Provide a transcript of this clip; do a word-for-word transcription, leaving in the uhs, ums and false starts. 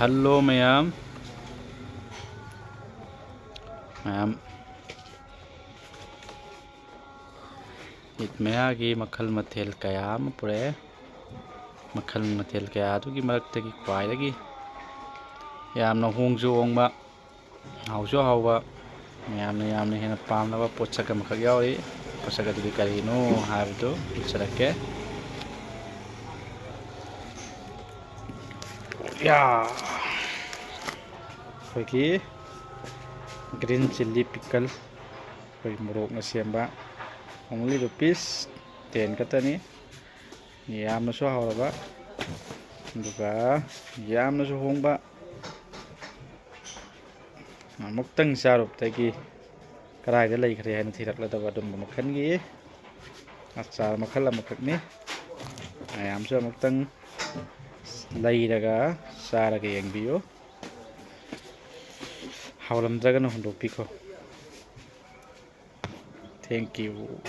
Hello ꯃꯌꯥꯝ, ꯃꯌꯥꯝ, ꯏꯗ ꯃꯌꯥꯒꯤ ꯃꯈꯜ ꯃꯊꯦꯜ ꯀꯌꯥ ꯑꯃ ꯄꯨꯔꯛꯑꯦ꯫ ꯃꯈꯜ ꯃꯊꯦꯜ ꯀꯌꯥ ꯑꯗꯨꯒꯤ ꯃꯔꯛꯇꯒꯤ ꯈ꯭ꯋꯥꯏꯗꯒꯤ ꯌꯥꯝꯅ ꯍꯣꯡꯁꯨ ꯍꯣꯡꯕ, ꯍꯥꯎꯁꯨ ꯍꯥꯎꯕ, ꯃꯌꯥꯝꯅ ꯌꯥꯝꯅ ꯍꯦꯟꯅ ꯄꯥꯝꯅꯕ ꯄꯣꯠꯁꯛ ꯑꯃꯈꯛ ꯌꯥꯎꯔꯤ꯫ ꯄꯣꯠꯁꯛ ꯑꯗꯨꯗꯤ ꯀꯔꯤꯅꯣ ꯍꯥꯏꯕꯗꯨ ꯎꯠꯆꯔꯛꯀꯦ꯫ ꯌꯥ! ꯑꯩꯈꯣꯏꯒꯤ green chilli pickle, ꯑꯩꯈꯣꯏ ꯃꯣꯔꯣꯛꯅ ꯁꯦꯝꯕ, only rupees ten ꯈꯛꯇꯅꯤ꯫ ꯌꯥꯝꯅꯁꯨ ꯍꯥꯎꯔꯕ, ꯑꯗꯨꯒ ꯌꯥꯝꯅꯁꯨ ꯍꯣꯡꯕ꯫ ꯑꯃꯨꯛꯇꯪ ꯆꯥꯔꯨꯕꯗꯒꯤ ꯀꯗꯥꯏꯗ ꯂꯩꯈ꯭ꯔꯦ ꯍꯥꯏꯅ ꯊꯤꯔꯛꯂꯗꯕ ꯑꯗꯨꯝꯕ ꯃꯈꯜꯒꯤ ꯑꯆꯥꯔ ꯃꯈꯜ ꯑꯃꯈꯛꯅꯤ꯫ ꯃꯌꯥꯝꯁꯨ ꯑꯃꯨꯛꯇꯪ ꯂꯩꯔꯒ ꯆꯥꯔꯒ ꯌꯦꯡꯕꯤꯌꯨ꯫ ꯍꯥꯎꯔꯝꯗ꯭ꯔꯒꯅ ꯍꯨꯟꯗꯣꯛꯄꯤꯈꯣ꯫ Thank you꯫